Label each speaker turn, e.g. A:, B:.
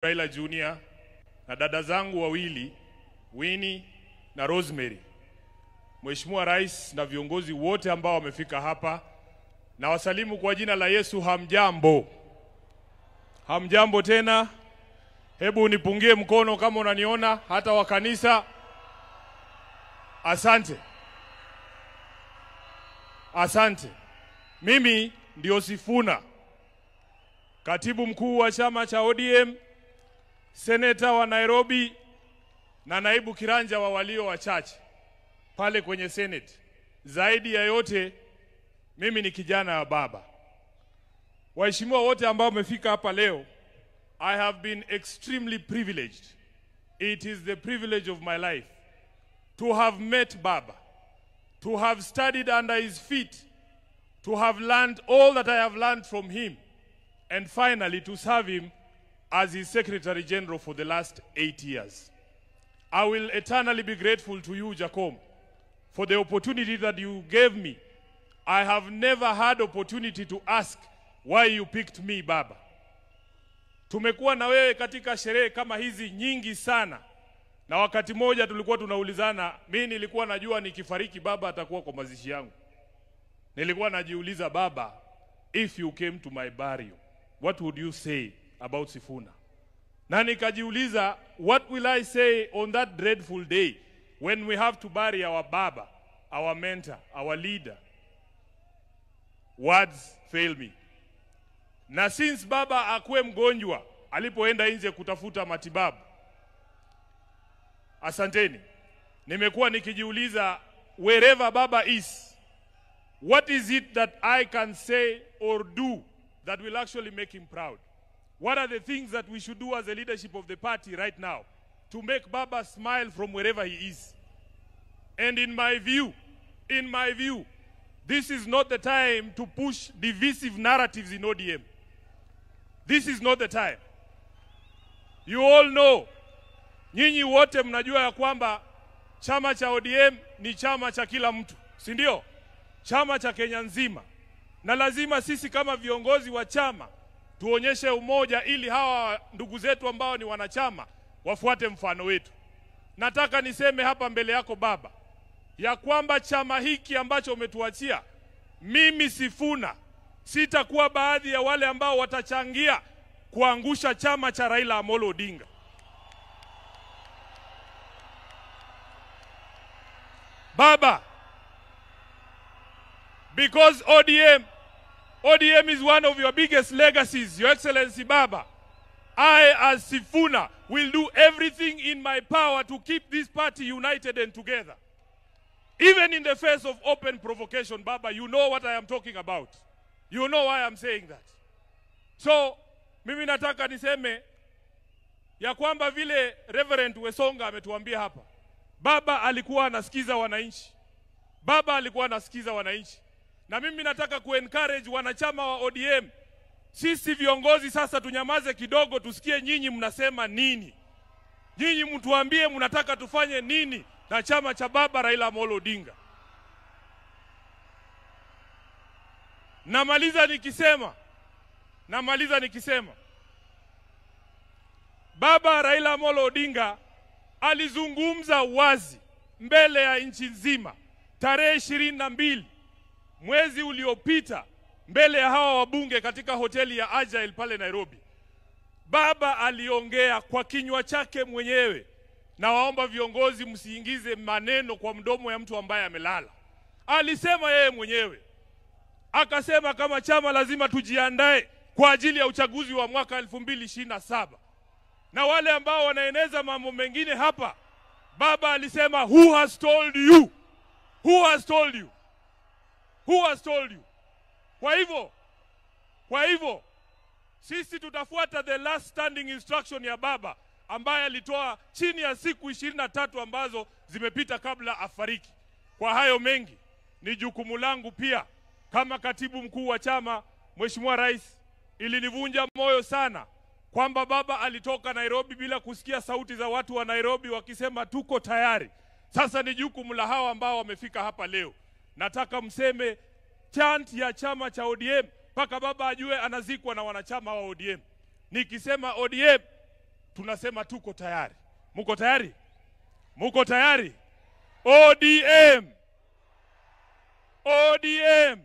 A: Raila Junior na dada zangu wawili Winnie na Rosemary, Mheshimiwa Rais na viongozi wote ambao wamefika hapa, na wasalimu kwa jina la Yesu. Hamjambo? Hamjambo tena? Hebu nipungie mkono kama unaniona, hata wa kanisa. Asante, asante. Mimi ndio Sifuna, katibu mkuu wa chama cha ODM, seneta wa Nairobi na naibu kiranja wa walio wachache pale kwenye Senate. Zaidi ya yote, mimi ni kijana wa baba. Waheshimiwa wote ambao wamefika hapa leo, I have been extremely privileged. It is the privilege of my life to have met Baba, to have studied under his feet, to have learned all that I have learned from him, and finally to serve him as his Secretary General for the last 8 years. I will eternally be grateful to you, Jakom, for the opportunity that you gave me. I have never had opportunity to ask why you picked me, Baba. Tumekuwa na wewe katika sherehe kama hizi nyingi sana. Na wakati moja tulikuwa tunaulizana, mimi nilikuwa najua nikifariki baba atakuwa kwa mazishi yangu. Nilikuwa najiuliza, Baba, if you came to my burial, what would you say about Sifuna? Na nikajiuliza, what will I say on that dreadful day when we have to bury our baba, our mentor, our leader? Words fail me. Na since baba akuwe mgonjwa alipoenda nje kutafuta matibabu, asanteni, nimekuwa nikijiuliza, wherever baba is, what is it that I can say or do that will actually make him proud? What are the things that we should do as a leadership of the party right now to make Baba smile from wherever he is? And in my view, this is not the time to push divisive narratives in ODM. This is not the time. You all know, nyinyi wote mnajua ya kwamba chama cha ODM ni chama cha kila mtu, si ndio? Chama cha Kenya nzima. Na lazima sisi kama viongozi wa chama tuonyeshe umoja ili hawa ndugu zetu ambao ni wanachama wafuate mfano wetu. Nataka niseme hapa mbele yako baba, ya kwamba chama hiki ambacho umetuachia, mimi Sifuna sitakuwa baadhi ya wale ambao watachangia kuangusha chama cha Raila Amolo Odinga. Baba, because ODM is one of your biggest legacies, Your Excellency Baba, I as Sifuna will do everything in my power to keep this party united and together. Even in the face of open provocation, Baba, you know what I am talking about. You know why I'm saying that. So, mimi nataka niseme ya kwamba vile Reverend Wesonga ametuambia hapa, Baba alikuwa anasikiza wananchi. Baba alikuwa anasikiza wananchi. Na mimi nataka ku-encourage wanachama wa ODM. Sisi viongozi sasa tunyamaze kidogo, tusikie nyinyi mnasema nini. Nyinyi mtuambie mnataka tufanye nini na chama cha Baba Raila Amolo Odinga. Namaliza nikisema Baba Raila Amolo Odinga alizungumza wazi mbele ya nchi nzima tarehe 22 mwezi uliopita mbele ya hawa wabunge katika hoteli ya Agile pale Nairobi. Baba aliongea kwa kinywa chake mwenyewe. Na waomba viongozi msiingize maneno kwa mdomo ya mtu ambaye amelala. Alisema yeye mwenyewe. Akasema kama chama lazima tujiandae kwa ajili ya uchaguzi wa mwaka 2027. Na wale ambao wanaeneza mambo mengine hapa, Baba alisema, who has told you? Who has told you? Who has told you? Kwa hivyo, sisi tutafuata the last standing instruction ya Baba ambaye alitoa chini ya siku 23 ambazo zimepita kabla afariki. Kwa hayo mengi, ni jukumu langu pia kama katibu mkuu wa chama. Mheshimiwa Rais, ilinivunja moyo sana kwamba Baba alitoka Nairobi bila kusikia sauti za watu wa Nairobi wakisema tuko tayari. Sasa ni jukumu la hawa ambao wamefika hapa leo. Nataka mseme chant ya chama cha ODM mpaka Baba ajue anazikwa na wanachama wa ODM. Nikisema ODM, Tunasema tuko tayari. Muko tayari? Muko tayari? ODM! ODM!